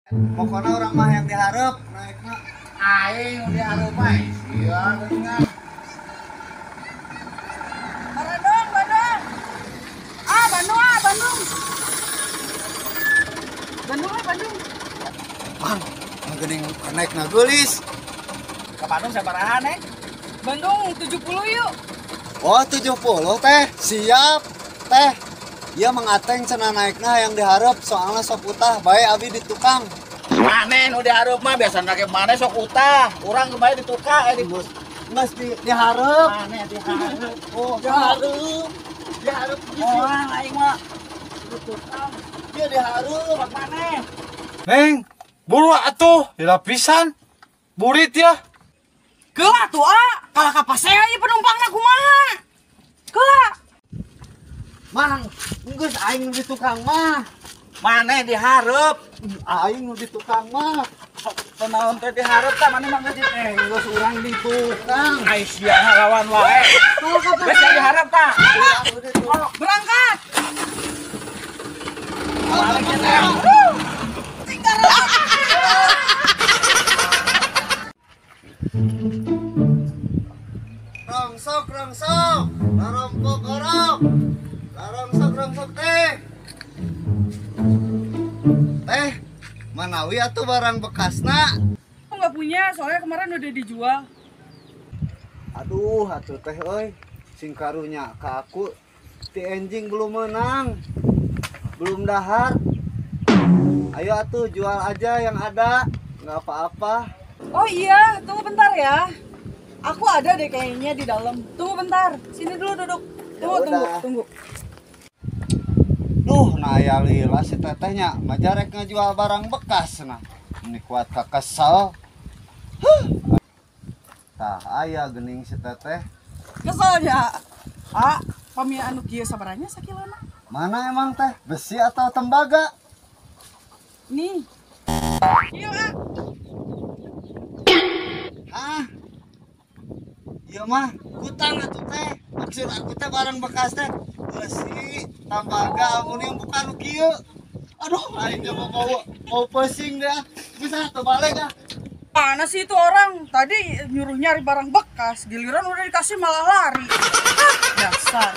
Pokoknya orang mah yang diharap naikna. Aing nu dihareup mah sia geuningan. Bandung, Bandung. Ah, Bandung, ah, Bandung. Bandung, ah, Bandung. Mang, geuning naikna geulis. Ke Bandung sabaraha, Neng? Bandung 70 yuk. Oh, 70 teh. Siap, teh. Iya Mang Ateng cenah naikna yang diharap soalnya sok utah bae abi di tukang. Maneh nu dihareup mah biasana ge maneh sok utah. Urang kemarin di tukang di bus. Mas di dihareup. Maneh dihareup. Oh, dihareup. Dihareup orang aing mah di tukang. Dia dihareup maneh. Neng, buru atuh di lapisan. Burit ya. Keula tuh ah, kalah ka pasea ieu penumpangna kumaha? Keula. Mang, geus aing di tukang mah. Maneh dihareup. Aing nu di tukang mah. Kunaon teh dihareup tah maneh mah geus geus urang di tukang. Ai sia ngalawan wae. Geus dihareup tah. Berangkat. Rongsok, rongsok, rompok orok. Rongsok, rongsok teh. Teh, manawi atuh barang bekasna? Aku nggak punya, soalnya kemarin udah dijual. Aduh, atuh teh euy. Sing karunya ka aku ti enjing belum menang. Belum dahar. Ayo atuh jual aja yang ada, nggak apa-apa. Oh iya, tunggu bentar ya. Aku ada deh kayaknya di dalam. Tunggu bentar, sini dulu duduk. Tunggu, tunggu, tunggu. Duh, nah ya lila si tetehnya majarek ngejual barang bekas nah. Ini kuat kesel. Huh. Tah aya gening si teteh. Keselnya. Ah, pami anu kieu sabaranya sakilona. Mana emang teh? Besi atau tembaga? Nih. Iya, ah. Hah? Iya mah, kutang atuh teh. Maksud aku teh barang bekas teh besi, tembaga, aluminium bukan kieu. Aduh, aing teh mau pusing deh. Bisa tuh balik ah. Mana sih itu orang? Tadi nyuruh nyari barang bekas, giliran udah dikasih malah lari. Hah, dasar.